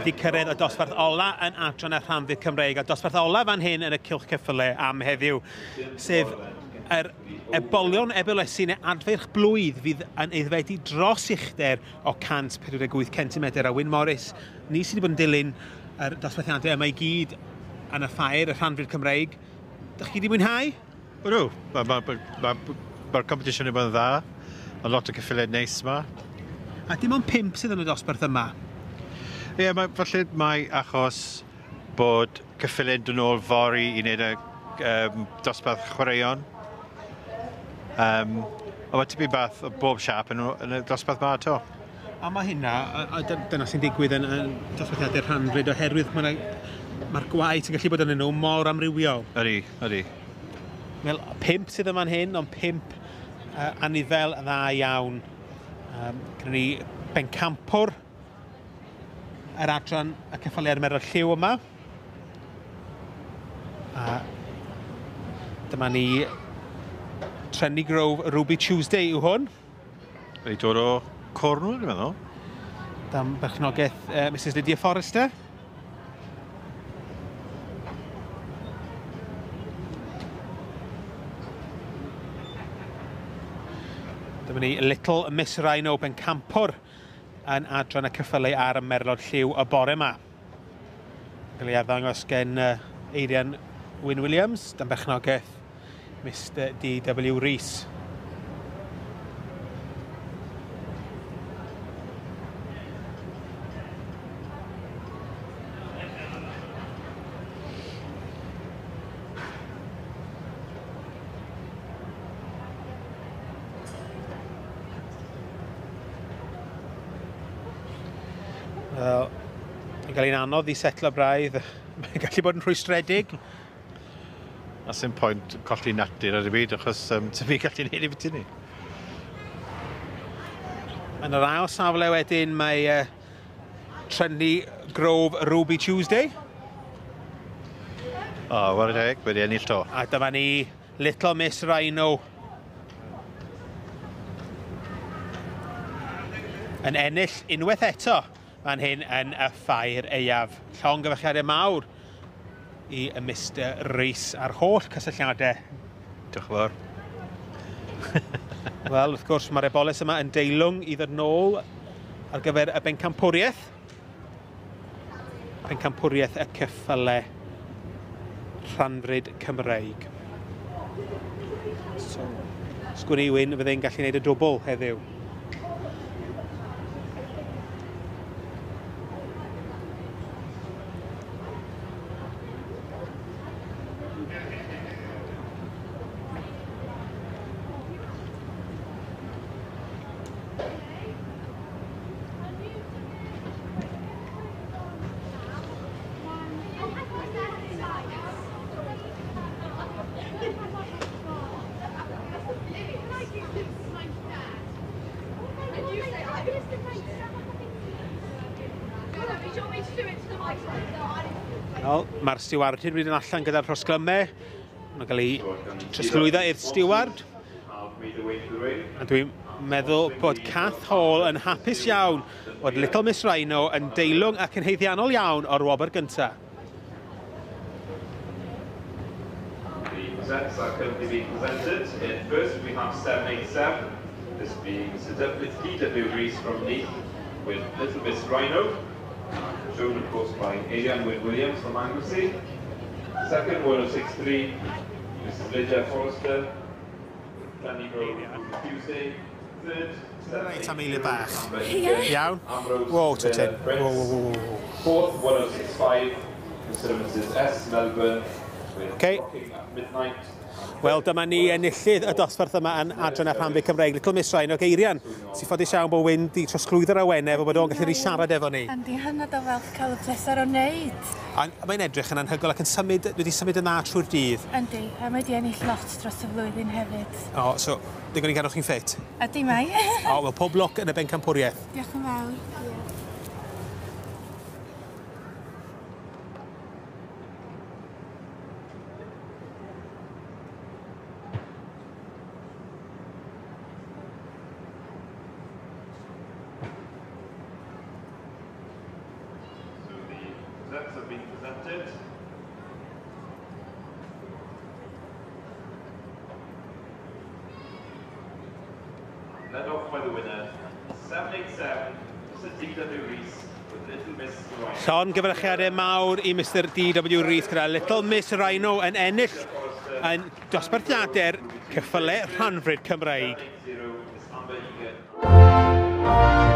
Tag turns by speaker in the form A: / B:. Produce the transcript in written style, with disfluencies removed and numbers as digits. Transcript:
A: Wedi cyrraedd y dosbarth ola yn adran y rhanfydd Cymreig, a dosbarth ola fan hyn yn y Cylch Ceffyle am heddiw, sef yr ebolion ebolesi neu adfeirch blwydd fydd yn aeddfedu dros uchder o 148 cm. A Wyn Morris, ni sydd wedi bod yn dilyn yr dosbarthiadau yma i gyd yn y ffair, y rhanfyd Cymreig. Dych chi wedi mwynhau?
B: Ydw, mae'r ma, ma, ma, ma competition wedi bod yn dda. Mae lot o ceffylau neis yma.
A: A dim ond 5 sydd yn y dosbarth yma.
B: Ie, yeah, mae, falle mae achos bod ceffylau'n dod nôl fory i wneud y dosbarth chwaraeon. Ond mae tipyn bach o bob siâp yn, yn y dosbarth yma eto.
A: A mae hynna, a dyna sy'n digwydd yn dosbarthiadau rhanfryd, oherwydd mae'r gwaith sy'n gallu bod yn nhw mor amrywiol.
B: Ydy, ydy.
A: Wel, 5 sydd yma'n hyn, ond 5 anifel dda iawn. Gyda ni bencampwr yr adran y ceffylau armerol lliw yma. A dyma ni Trendy Grove Ruby Tuesday yw hwn.
B: Wedi dod o Cornwall, dwi'n meddwl.
A: Dan berchnogaeth Mrs Lydia Forrester. Dyma ni Little Miss Rhino bencampwr yn adran y ceffylau ar y merlod lliw y bore yma. Gael ei arddangos gen Eirian Wyn Williams, dan berchnogaeth Mr D.W. Rees. Wel, mae'n cael ein anodd i setlo braidd. Mae'n gallu bod yn rhwystredig.
B: A sy'n pwynt colli natur ar y byd, achos ti'n fi gallu neud i beth ni.
A: Yn yr ail safle wedyn mae Trendy Grove Ruby Tuesday.
B: O, oh, whare teg, wedi ennill to.
A: A dyma ni Little Miss Rhino. Yn ennill unwaith eto fan hyn yn y ffair aeaf. Llongyfarchiadau mawr i Mr Rees a'r holl cysylltiadau.
B: Diolch yn fawr.
A: Wel, wrth gwrs, mae'r eboles yma yn deilwng i ddod nôl ar gyfer y bencampwriaeth. Pencampwriaeth y ceffylau rhanfryd Cymreig. So, sgwn i Wyn fydd e'n gallu gwneud y dwbl heddiw. Wel, mae'r stiward hyn wedi allan gyda'r rhosglymau. Mae'n cael ei trosglwyddo i'r stiward. A dwi'n meddwl bod Cath Hall yn hapus iawn bod Little Miss Rhino yn deilwng ac yn haeddiannol iawn o'r wobr gyntaf.
C: The presents are currently being presented. In first we have 787, this being Sir D.W. Rees from Neath with Little Miss Rhino, shown of course by Adrian Wyn Williams from Anglesey. Second, 1063, Mrs Lydia Forrester, Danny Grove Tuesday. Third,
A: Reit, am eiliad bach.
D: Ie.
A: Iawn.
C: Ambrose
A: Wow, twt
C: Taylor
A: tin.
C: Prince.
A: Wow, wow, wow, wow.
C: Fourth, 1065, Mr and Mrs S Melbourne with
A: Okay.
C: Rocking at Midnight.
A: Wel, dyma ni enillydd y dosbarth yma yn adran a rhanfu Cymreig, Little Miss Rhino. Ac Eirian, ti'n ffodus iawn bod Wyn di trosglwyddo'r awenau efo bod o'n gallu siarad efo ni.
D: Yndi, hynod o falch cael y pleser o wneud.
A: A mae'n edrych yn anhygoel ac yn symud, wedi symud yn dda trwy'r dydd.
D: Yndi, a mae wedi ennill lot dros y flwyddyn hefyd.
A: O, so, digon i gadw chi'n ffit.
D: Ydi mae.
A: O, wel, pob lwc yn y bencampwriaeth.
D: Diolch yn fawr.
C: So are being presented. Led off by the winner, 787, Mr D.W. Rees, with Little Miss Rhino.
A: Llongyfarchiadau mawr i Mr D.W. Rees gyda Little Miss Rhino yn ennill yn dosbarthiadau'r ceffylau rhanfrid Cymreig.
C: 780, Miss Amber Egan.